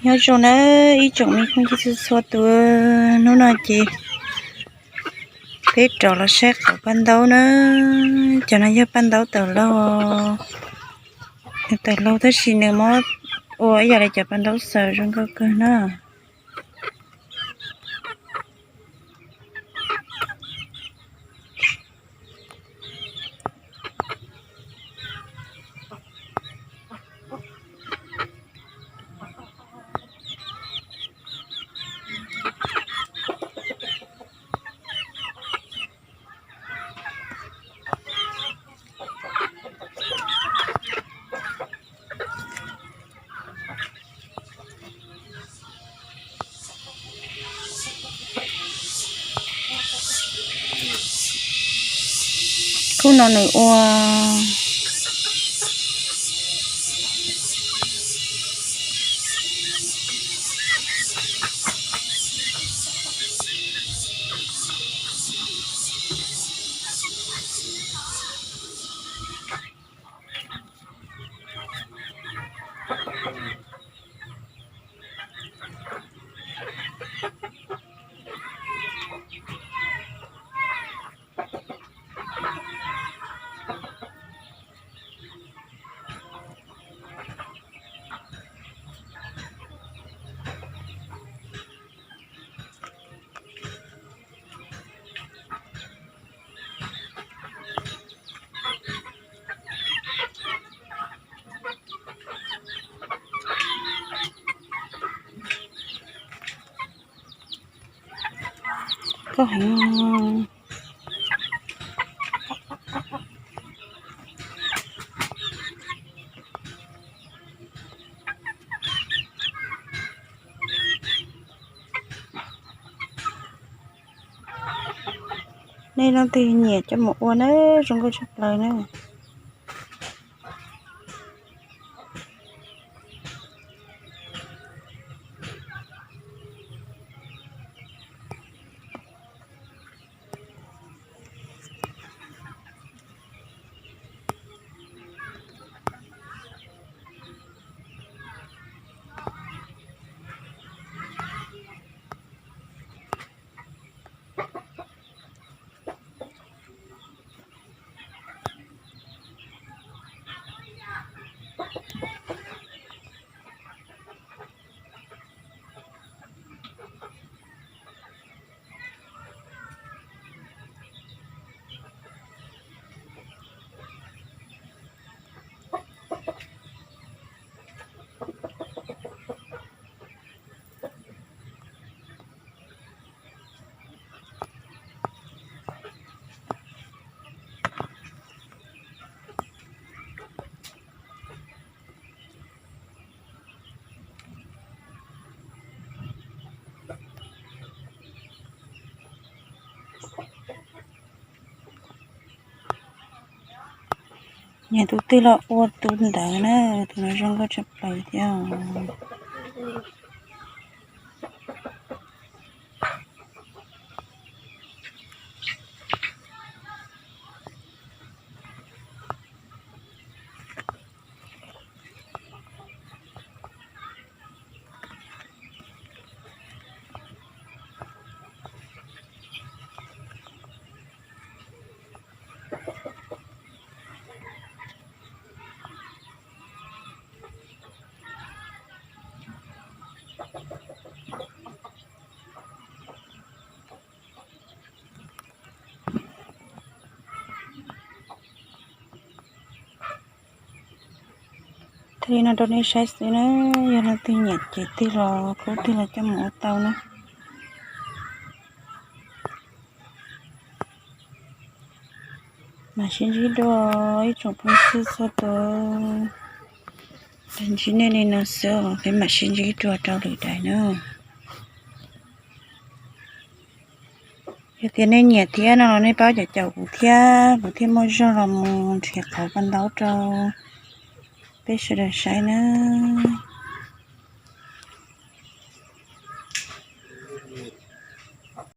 Nyob zoo na ib tsoom me phooj ywg txhua txhua tus, hnub no ces peb rov los saib qhov paj ntaub na. Cov no yog paj ntaub tawm laug, nws tawm laug tab sis nws muab ua ib yam li cov paj ntaub xaws zoo nkauj kawg na. Khub no nws ua Koj heev. Nej leej twg nyiam coj mus ua na, zoo nkauj tshaj plaws na. Nyiam tus twg los ua tus ntawd na, tus no zoo nkauj tshaj plaws thiab. Thaij li no rau nej saib xwb na, yog leej twg nyiam ces tig los khub twg los coj mus ua tau na. Mam sib ntsib dua ib tsoom phooj ywg txhua tus. Ntsib nej li no xwb, peb mam sib ntsib dua rau lwm daim na. Yog tias nej nyiam thiab no los nej pab caum caum kuv thiab, kuv thiaj muaj zog los mus nrhiav qhov paj ntaub rau peb sawv daws saib nawb.